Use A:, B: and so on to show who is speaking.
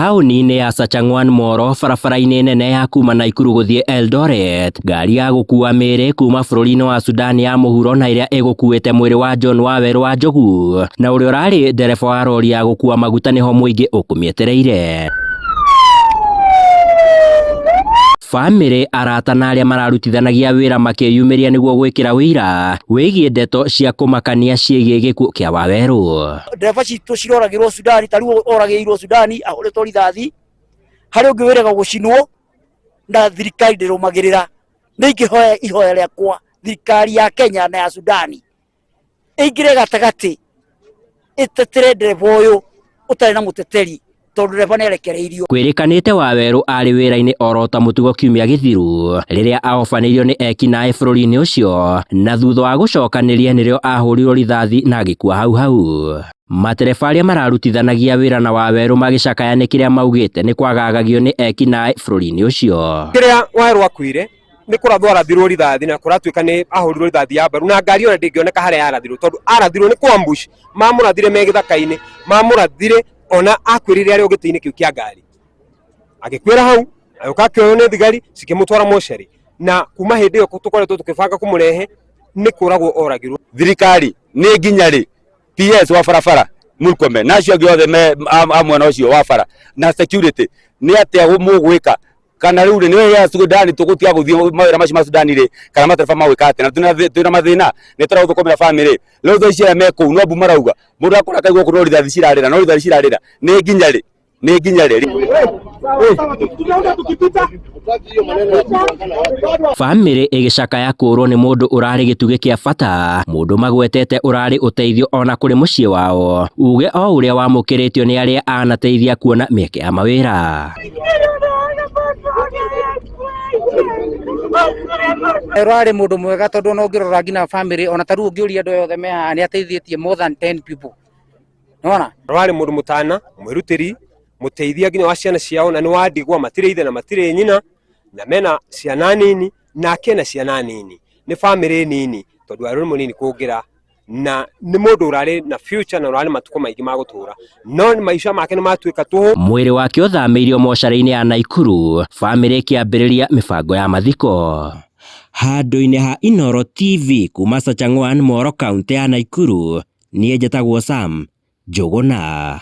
A: Taũni-inĩ ya Sachangwan Moro barabara-inĩ nene ya kuma Naikuru gũthiĩ Eldoret, ngari ya gũkua mĩĩrĩ kuma bũrũri-inĩ wa Sudan ya mũhuro na ĩrĩa ĩgũkuĩte mwĩrĩ wa John Wawerũ wa Njogu na ũrĩa ũrarĩ ndereba wa rori ya gũkua maguta nĩho mũingĩ ũkũmĩetereire. Bamĩrĩ, arata na arĩa mararutithanagia wĩra makĩyumĩria nĩguo gwĩkĩra ũira wĩgiĩ ndeto cia kũmakania ciĩgiĩ gĩkuũ kĩa Wawerũ.
B: Ndereba citũ ciroragĩrwo Sudani, ta rĩu oragĩirwo Sudani ahũrĩtwo rithathi, harĩ ũngĩ wĩrĩga gũcinwo na thirikari ndĩrũmagĩrĩra. Nĩ ingĩhoya ihoya rĩakwa thirikari ya Kenya na ya Sudani ĩingĩre gatagatĩ ĩtetere ndereba ũyũ ũtarĩ na mũteteri tondũ ndereba nĩ arekereirio.
A: Kwĩrĩkanĩte Wawerũ arĩ wĩra-inĩ oro ta mũtugo kiumia gĩthiru rĩrĩa ahobanĩirio nĩ ekinaĩ bũrũri-inĩ ũcio na thutha wa gũcokanĩria nĩrĩo ahũrirwo rithathi na agĩkua hau hau. Matereba arĩa mararutithanagia wĩra na Wawerũ magĩcakaya nĩ kĩrĩa maugĩte nĩ kwagagagio nĩ ekinaĩ bũrũri-inĩ ũcio.
C: Kĩrĩa Wawerũ akuire nĩ kũrathwo arathirwo rithathi na kũratuĩka nĩ ahũrirwo rithathi ya mbaru na ngari ona ndĩngĩoneka harĩa yarathirwo tondũ arathirwo nĩ kũ ambush mamũrathire me gĩthaka-inĩ, mamũrathire ona akuĩrĩire arĩ o gĩtĩ-inĩ kĩu kĩa ngari, agĩkuĩra hau, agĩũka akĩoywo nĩ thigari cikĩmũtwara mocarĩ, na kuma hĩndĩ ĩyo tũkoretwo tũkĩbanga kũmũrehe nĩ kũragwo oragirwo.
D: Thirikari nĩ nginya rĩ PS wa barabara Murkomen na acio angĩ othe me a mwena ũcio wa bara na security nĩ atĩa mũgwĩka kana rĩu rĩ nĩ ya Sudani tũgũtiga gũthiĩ mawĩra macio ma Sudani rĩ kana matereba magwĩka atĩa na twĩna mathĩna nĩ tũrathũkũmĩra bamĩrĩ rĩu thaa ici arĩa me kũu no mbu marauga mũndũ akora kaigua gũkũ no rithathi cirarĩra no rithathi cirarĩra nĩ nginya rĩ nĩ nginya rĩ?
A: Bamĩrĩ ĩgĩcakaya kũũrwo nĩ mũndũ ũrarĩ gĩtugĩ kĩa bata, mũndũ magwetete ũrarĩ ũteithio ona kũrĩ mũciĩ wao, uge o ũrĩa wamũkĩrĩtio nĩ arĩa anateithia kuona mĩeke ya mawĩra.
E: Ũrarĩ mũndũ mwega tondũ ona ũngĩrora nginya bamĩrĩ ona ta rĩu ũngĩũria andũ aya othe me haha nĩ ateithĩtie more than 10 people. Nĩwona?
C: Warĩ mũndũ mũtana, mwĩrutĩri, mũteithia nginya wa ciana ciao na nĩ wa ndigwa, matirĩ ithe na matirĩ nyina na mena ciana nini nake ena ciana nini, nĩ bamĩrĩ nini tondũ arĩ mũnini kũngĩra na nĩ mũndũ ũrarĩ na future na ũrarĩ matukũ maingĩ ma gũtũra no maica make nĩ matuĩka tũhũ.
A: Mwĩrĩ wake ũthamĩirio mocarĩ-inĩ ya Naikuru, bamĩrĩ ĩkĩambĩrĩria mĩbango ya mathiko. Handũ-inĩ ha Inooro TV kuma Sachangwan, Moro, kauntĩ ya Naikuru, niĩ njĩtagwo Sam Njũgũna.